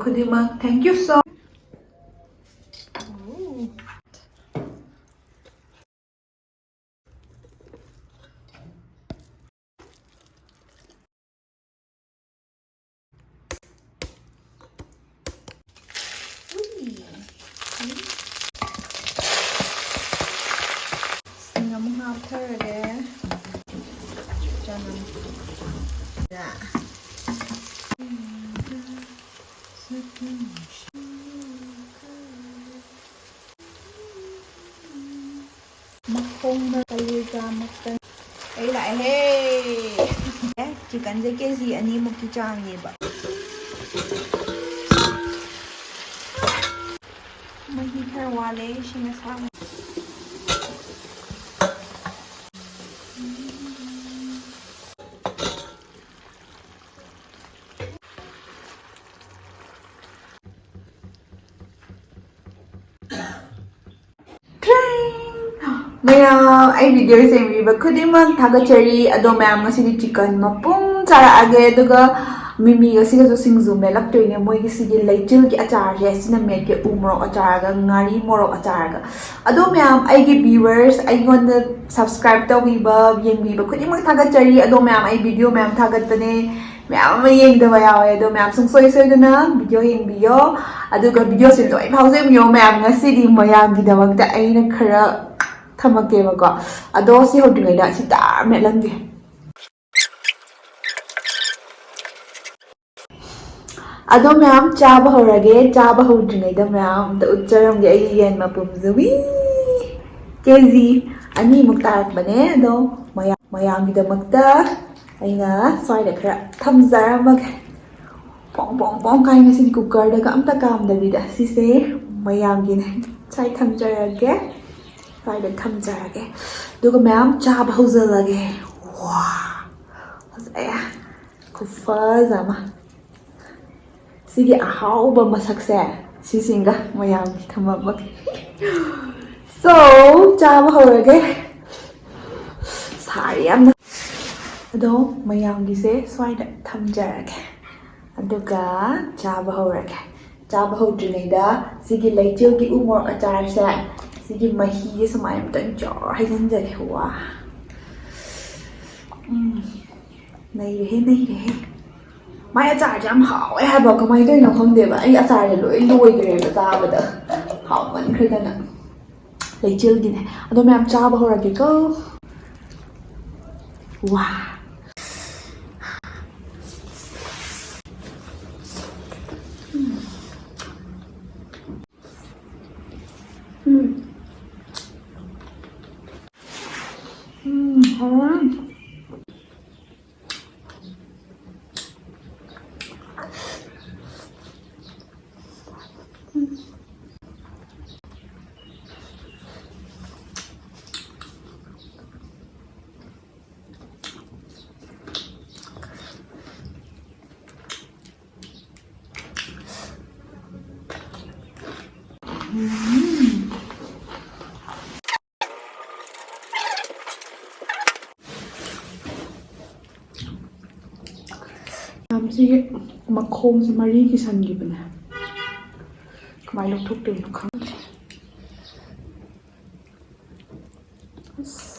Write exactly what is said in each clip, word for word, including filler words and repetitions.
ꯈꯨꯗꯤꯡꯃꯛ, thank you so. ꯁꯤꯡ ꯑꯃꯨꯛ ꯍꯥꯞꯊꯔꯒꯦ꯫ ꯆꯅꯝ꯫ ꯃꯈꯣꯡꯗ ꯀꯂꯦꯖꯥ ꯃꯀꯟ꯫ ꯑꯩ ꯂꯥꯛꯑꯦꯍꯦ꯫ ꯑꯦ, ꯆꯤꯀꯟꯁꯦ ꯀꯦ ꯖꯤ ꯑꯅꯤꯃꯨꯛꯀꯤ ꯆꯥꯡꯅꯦꯕ꯫ ꯃꯍꯤ ꯈꯔ ꯋꯥꯠꯂꯦ, ꯏꯁꯤꯡ ꯑꯁꯥꯕ꯫ ꯃꯌꯥꯝ, ꯑꯩ video ꯌꯦꯡꯕꯤꯕ ꯈꯨꯗꯤꯡꯃꯛ ꯊꯥꯒꯠꯆꯔꯤ꯫ ꯑꯗꯣ ꯃꯌꯥꯝ, ꯉꯁꯤꯗꯤ ꯆꯤꯀꯟ ꯃꯄꯨꯝ ꯆꯥꯔꯛꯑꯒꯦ, ꯑꯗꯨꯒ ꯃꯤꯃꯤꯒ ꯁꯤꯒꯁꯨ ꯁꯤꯡꯖꯨ ꯃꯦꯠꯂꯛꯇꯣꯏꯅꯦ꯫ ꯃꯣꯏꯒꯤ ꯁꯤꯒꯤ ꯂꯩꯆꯤꯜꯒꯤ ꯑꯆꯥꯔꯁꯦ, ꯁꯤꯅ ꯃꯦꯠꯀꯦ, ꯎ ꯃꯣꯔꯣꯛ ꯑꯆꯥꯔꯒ ꯉꯥꯔꯤ ꯃꯣꯔꯣꯛ ꯑꯆꯥꯔꯒ꯫ ꯑꯗꯣ ꯃꯌꯥꯝ, ꯑꯩꯒꯤ viewers, ꯑꯩꯉꯣꯟꯗ subscribe ꯇꯧꯕꯤꯕ, ꯌꯦꯡꯕꯤꯕ ꯈꯨꯗꯤꯡꯃꯛ ꯊꯥꯒꯠꯆꯔꯤ꯫ ꯑꯗꯣ ꯃꯌꯥꯝ, ꯑꯩ video ꯃꯌꯥꯝ ꯊꯥꯒꯠꯄꯅꯦ, ꯃꯌꯥꯝ ꯑꯃ ꯌꯦꯡꯗꯕ ꯌꯥꯎꯋꯦ꯫ ꯑꯗꯣ ꯃꯌꯥꯝ, ꯁꯨꯡꯁꯣꯏ ꯁꯣꯏꯗꯅ video ꯌꯦꯡꯕꯤꯌꯣ꯫ ꯑꯗꯨꯒ videoꯁꯦ ꯂꯣꯏ ꯐꯥꯎꯖ ꯌꯦꯡꯕꯤꯌꯣ ꯃꯌꯥꯝ꯫ ꯉꯁꯤꯗꯤ ꯃꯌꯥꯝꯒꯤꯗꯃꯛꯇ ꯑꯩꯅ ꯈꯔ ꯊꯝꯃꯛꯀꯦꯕꯀꯣ꯫ ꯑꯗꯣ ꯁꯤ ꯍꯧꯗ꯭ꯔꯤꯉꯩꯗ ꯁꯤ ꯇꯥꯔ ꯃꯦꯠꯂꯝꯒꯦ꯫ ꯑꯗꯣ ꯃꯌꯥꯝ, ꯆꯥꯕ ꯍꯧꯔꯒꯦ꯫ ꯆꯥꯕ ꯍꯧꯗ꯭ꯔꯤꯉꯩꯗ ꯃꯌꯥꯝ ꯑꯝꯇ ꯎꯠꯆꯔꯝꯒꯦ ꯑꯩꯒꯤ ꯌꯦꯟ ꯃꯄꯨꯝꯁꯦ꯫ ꯋꯤ! ꯀꯦ ꯖꯤ ꯑꯅꯤꯃꯨꯛ ꯇꯥꯔꯛꯄꯅꯦ꯫ ꯑꯗꯣ ꯃꯌꯥꯝ, ꯃꯌꯥꯝꯒꯤꯗꯃꯛꯇ ꯑꯩꯅ ꯁ꯭ꯋꯥꯏꯗ ꯈꯔ ꯊꯝꯖꯔꯝꯃꯒꯦ꯫ ꯄꯣꯡ ꯄꯣꯡ ꯄꯣꯡ ꯀꯥꯏꯅ ꯁꯤꯗꯤ cookerꯗꯒ ꯑꯝꯇ ꯀꯥꯝꯗꯕꯤꯗ꯫ ꯁꯤꯁꯦ ꯃꯌꯥꯝꯒꯤꯅꯦ꯫ ꯁ꯭ꯋꯥꯏ ꯊꯝꯖꯔꯒꯦ꯫ ꯁ꯭ꯋꯥꯏꯗ ꯊꯝꯖꯔꯒꯦ꯫ ꯑꯗꯨꯒ ꯃꯌꯥꯝ ꯆꯥꯕ ꯍꯧꯖꯤꯜꯂꯒꯦ꯫ ꯋꯥ! ꯐꯖꯩꯌꯦ꯫ ꯈꯨꯐꯖ ꯑꯃ꯫ ꯁꯤꯒꯤ ꯑꯍꯥꯎꯕ ꯃꯁꯛꯁꯦ ꯁꯤꯁꯤꯡꯒ ꯃꯌꯥꯝꯒꯤ ꯊꯝꯃꯝꯃꯒꯦ꯫ So, ꯆꯥꯕ ꯍꯧꯔꯒꯦ꯫ ꯁꯥꯔꯦ ꯌꯥꯝꯅ꯫ ꯑꯗꯣ ꯃꯌꯥꯝꯒꯤꯁꯦ ꯁ꯭ꯋꯥꯏꯗ ꯊꯝꯖꯔꯒꯦ꯫ ꯑꯗꯨꯒ ꯆꯥꯕ ꯍꯧꯔꯒꯦ꯫ ꯆꯥꯕ ꯍꯧꯗ꯭ꯔꯤꯉꯩꯗ ꯁꯤꯒꯤ ꯂꯩꯆꯤꯜꯒꯤ ꯎ ꯃꯣꯔꯣꯛ ꯑꯆꯥꯔꯁꯦ, ꯁꯤꯒꯤ ꯃꯍꯤꯁꯦ ꯁꯨꯃꯥꯏꯅ ꯑꯝꯇꯪ ꯖꯣꯔ ꯍꯩꯖꯤꯟꯖꯒꯦ꯫ ꯋꯥ! ꯎꯝ, ꯅꯩꯔꯦꯍꯦ, ꯅꯩꯔꯦꯍꯦ꯫ ꯃꯥꯏ ꯑꯆꯥꯔꯁꯦ ꯌꯥꯝ ꯍꯥꯎꯋꯦ ꯍꯥꯏꯕ, ꯀꯃꯥꯏꯅ ꯇꯧꯔꯤꯅꯣ ꯈꯪꯗꯦꯕ꯫ ꯑꯩ ꯑꯆꯥꯔꯁꯦ ꯂꯣꯏ ꯂꯣꯏꯈ꯭ꯔꯦꯕ ꯆꯥꯕꯗ, ꯍꯥꯎꯃꯟꯈ꯭ꯔꯦꯗꯅ꯫ ꯂꯩꯆꯤꯜꯒꯤꯅꯦ꯫ ꯑꯗꯣ ꯃꯌꯥꯝ ꯆꯥꯕ ꯍꯧꯔꯒꯦꯀꯣ꯫ ꯋꯥ! ꯎꯝ꯫ ꯎꯝ, ꯍꯥꯎꯋꯦ꯫ ꯌꯥꯝꯁꯤꯒꯤ ꯃꯈꯣꯡꯁꯦ ꯃꯔꯤ ꯀꯤꯁꯟꯈꯤꯕꯅꯦ꯫ ꯀꯃꯥꯏꯅ ꯂꯧꯊꯣꯛꯇꯣꯏꯅꯣ ꯈꯪꯗꯦ꯫ ꯑꯁ꯫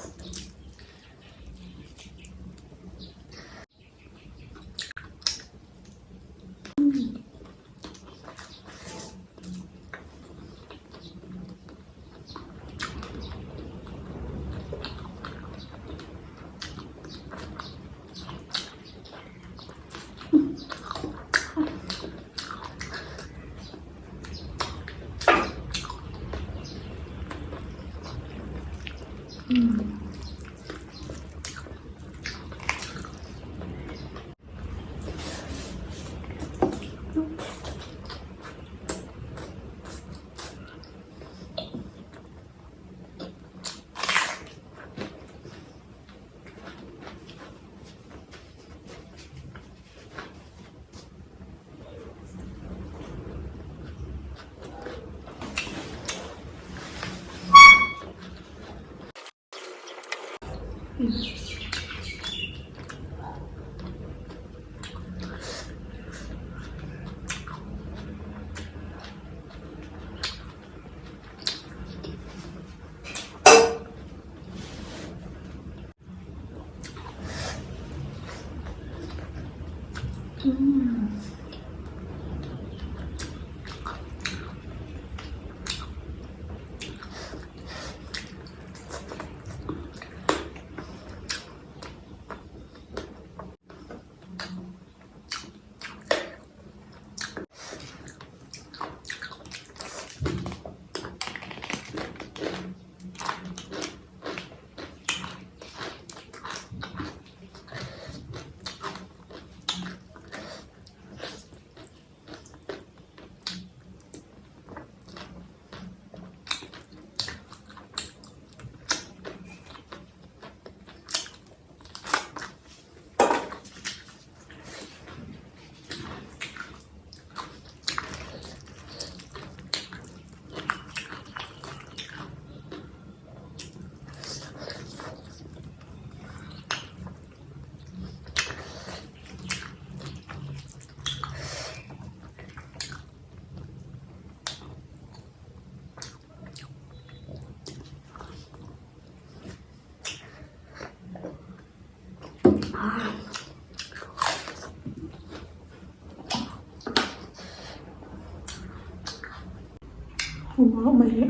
ꯎ ꯃꯣꯔꯣꯛ ꯃꯍꯤ,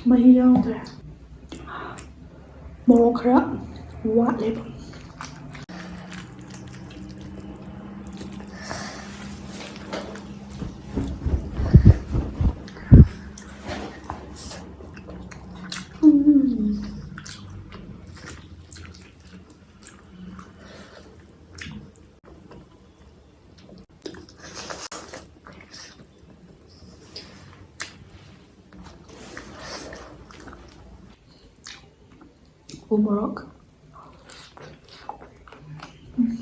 ꯃꯍꯤ ꯌꯥꯎꯗ꯭ꯔꯦ꯫ ꯃꯣꯔꯣꯛ ꯈꯔ ꯋꯥꯠꯂꯦꯕ꯫ ꯎꯝ꯫ ꯎ ꯃꯣꯔꯣꯛ꯫ ꯎꯝ꯫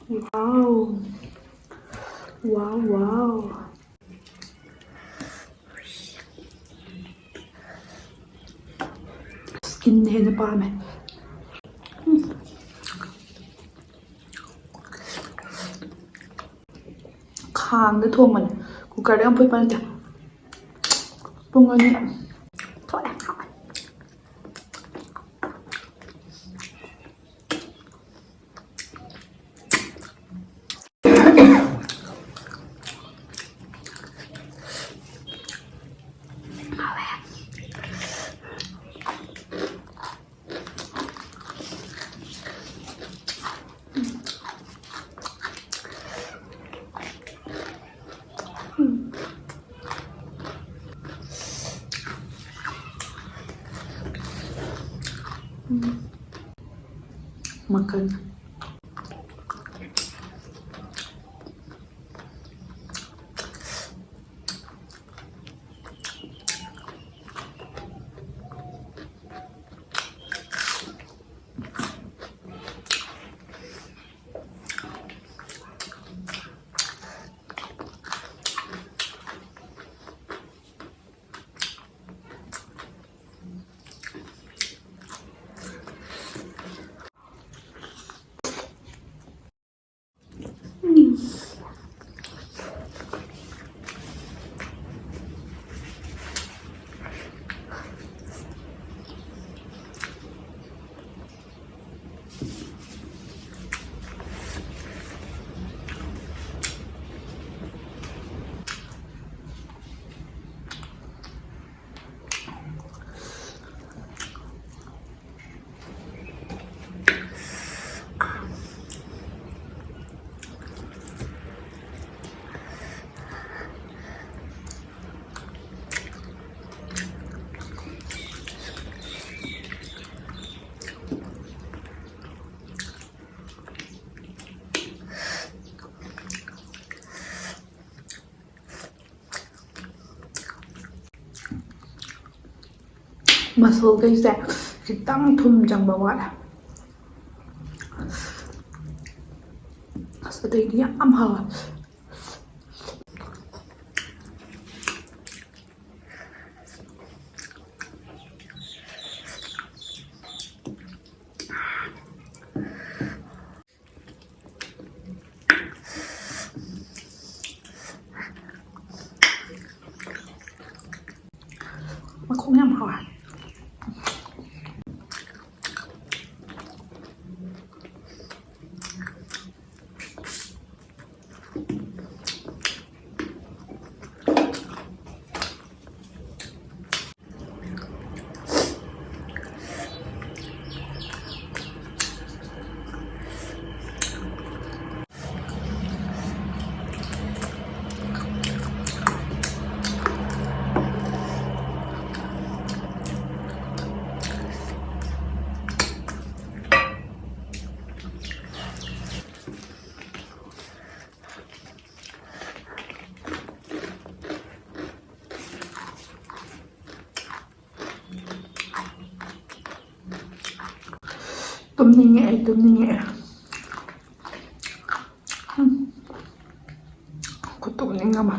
ꯋꯥꯎ꯫ Wow, wow. Skin ꯍꯦꯟꯅ ꯄꯥꯝꯃꯦ꯫ ꯎꯝ꯫ ꯈꯥꯡꯗ ꯊꯣꯡꯕꯅꯦ, cooker ꯗ ꯌꯥꯝ ꯐꯨꯠꯄ ꯅꯠꯇꯦ꯫ ꯄꯨꯡ ꯑꯅꯤ ꯊꯣꯛꯑꯦ꯫ ꯃꯈꯜ꯫ ꯃꯁꯜꯈꯩꯁꯦ ꯈꯤꯇꯪ ꯊꯨꯝ ꯆꯪꯕ ꯋꯥꯠꯂꯦ꯫ ꯑꯁ, ꯑꯇꯩꯗꯤ ꯌꯥꯝ ꯍꯥꯎꯋꯦ꯫ ꯇꯨꯝꯅꯤꯡꯉꯦ, ꯑꯩ ꯇꯨꯝꯅꯤꯡꯉꯦ꯫ ꯎꯝ꯫ ꯈꯨꯇꯨꯝꯅꯤꯡ ꯑꯃ꯫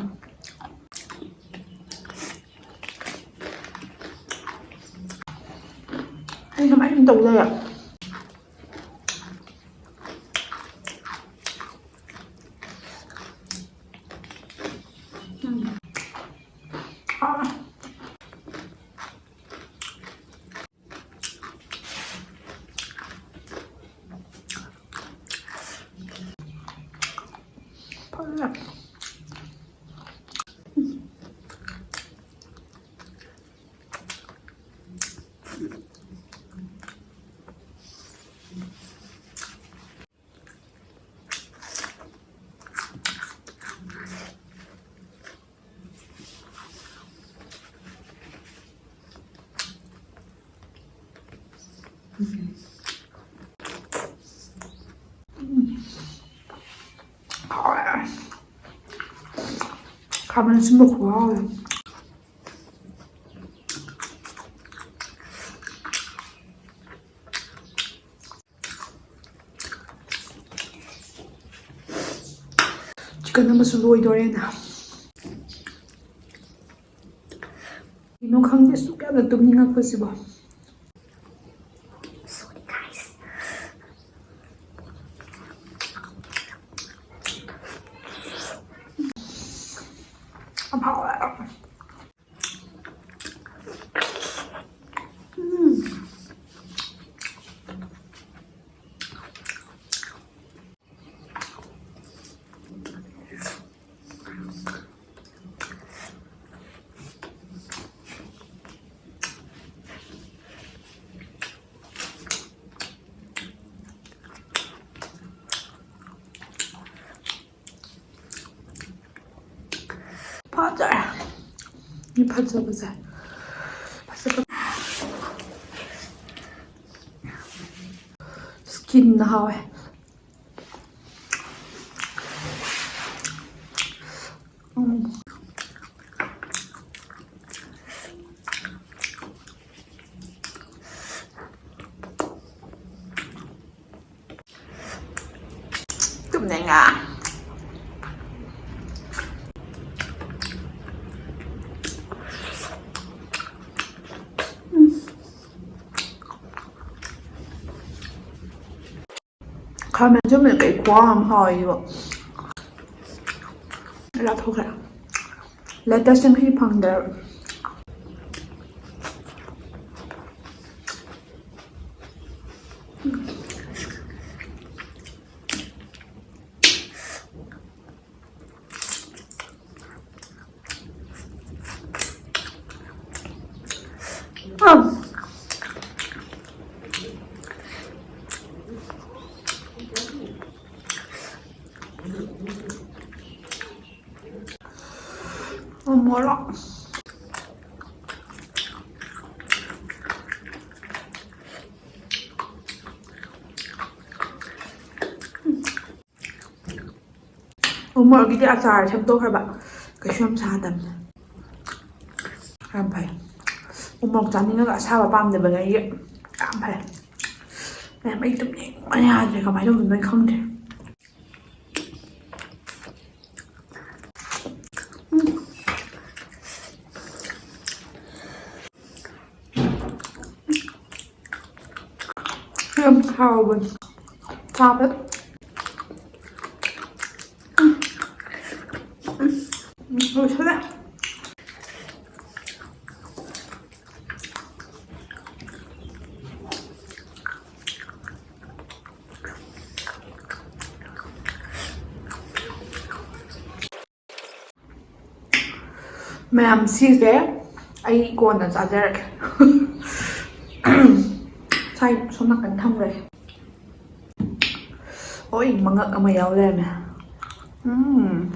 ꯑꯩ ꯁꯨꯃꯥꯏꯅ ꯇꯧ ꯂꯩꯔꯦ꯫ ꯎꯝ꯫ ꯑꯥ꯫ ꯐꯖꯅ꯫ ꯎꯝ꯫ ꯍꯥꯎꯋꯦ꯫ ꯈꯥꯃꯦꯟ ꯑꯁꯤꯟꯕ ꯈꯨꯍꯥꯎ ꯑꯃ꯫ ꯆꯤꯛꯀꯟ ꯑꯃꯁꯨ ꯂꯣꯏꯗꯣꯔꯦꯅ꯫ ꯀꯩꯅꯣ ꯈꯪꯗꯦ, ꯑꯁꯨꯛ ꯌꯥꯝꯅ ꯇꯨꯝꯅꯤꯡꯉꯛꯄꯁꯤꯕꯣ꯫ Sorry, guys. ꯌꯥꯝ ꯍꯥꯎꯋꯦ꯫ ꯎꯝ꯫ ꯐꯖꯔꯦ꯫ ꯃꯤ ꯐꯖꯕꯁꯦ꯫ ꯐꯖꯕ꯫ ꯁ꯭ꯀꯤꯟꯅ ꯍꯥꯎꯋꯦ꯫ ꯎꯝ꯫ ꯅꯦꯉꯥ꯫ ꯈꯥꯃꯦꯟ ꯑꯁꯤꯟꯕꯁꯦ ꯀꯩ ꯈꯨꯍꯥꯎ ꯑꯃ ꯍꯥꯎꯋꯦ ꯁꯤꯕꯣ꯫ ꯂꯥꯊꯣꯛꯈ꯭ꯔꯦ꯫ ꯂꯦꯇꯦꯁ ꯉꯁꯤ ꯐꯪꯗ꯭ꯔꯦꯕ꯫ ꯎ ꯃꯣꯔꯣꯛ꯫ ꯎ ꯃꯣꯔꯣꯛꯀꯤꯗꯤ ꯑꯆꯥꯔ ꯁꯦꯝꯗꯣꯛꯈ꯭ꯔꯕ, ꯀꯩꯁꯨ ꯌꯥꯝ ꯁꯥꯗꯕꯅꯦ꯫ ꯌꯥꯝ ꯐꯩ꯫ ꯎ ꯃꯣꯔꯣꯛ ꯆꯥꯅꯤꯡꯉꯒ ꯑꯁꯥꯕ ꯄꯥꯝꯗꯕꯅ ꯑꯩꯒꯤ ꯌꯥꯝ ꯐꯩ꯫ ꯃꯌꯥꯝ ꯑꯩ ꯇꯨꯝꯅꯤꯡꯕꯅ ꯌꯥꯗ꯭ꯔꯦ, ꯀꯃꯥꯏꯅ ꯇꯧꯗꯣꯏꯅꯣ ꯑꯩ ꯈꯪꯗ꯭ꯔꯦ꯫ ꯌꯥꯝ ꯍꯥꯎꯕꯅꯤ ꯆꯥꯕ꯫ ꯎꯝ, ꯎꯝ, ꯂꯣꯏꯁꯜꯂꯦ꯫ ꯃꯌꯥꯝ, ꯁꯤꯁꯦ ꯑꯩ ꯀꯣꯟꯅ ꯆꯥꯖꯔꯒꯦ꯫ ꯁ꯭ꯋꯥꯏ ꯁꯣꯝ ꯅꯥꯀꯟ ꯊꯝꯈ꯭ꯔꯒꯦ꯫ ꯍꯣꯏ, ꯃꯉꯛ ꯑꯃ ꯌꯥꯎ ꯂꯩꯔꯝꯃꯦ꯫ ꯎꯝ꯫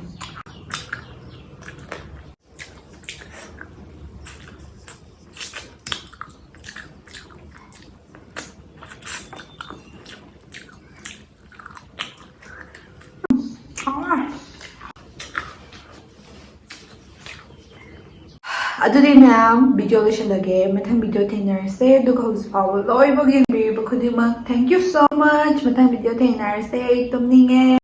ꯑꯗꯨꯗꯤ ꯃꯌꯥꯝ, ꯚꯤꯗꯤꯑꯣ ꯂꯣꯏꯁꯤꯜꯂꯒꯦ꯫ ꯃꯊꯪ ꯚꯤꯗꯤꯑꯣ ꯊꯦꯡꯅꯔꯁꯦ꯫ ꯑꯗꯨꯒ ꯍꯧꯖꯤꯛ ꯐꯥꯎꯕ ꯂꯣꯏꯕꯧ ꯌꯦꯡꯕꯤꯔꯤꯕ ꯈꯨꯗꯤꯡꯃꯛ, thank you so much꯫ ꯃꯊꯪ ꯚꯤꯗꯤꯑꯣ ꯊꯦꯡꯅꯔꯁꯦ꯫ ꯑꯩ ꯇꯨꯝꯅꯤꯡꯉꯦ꯫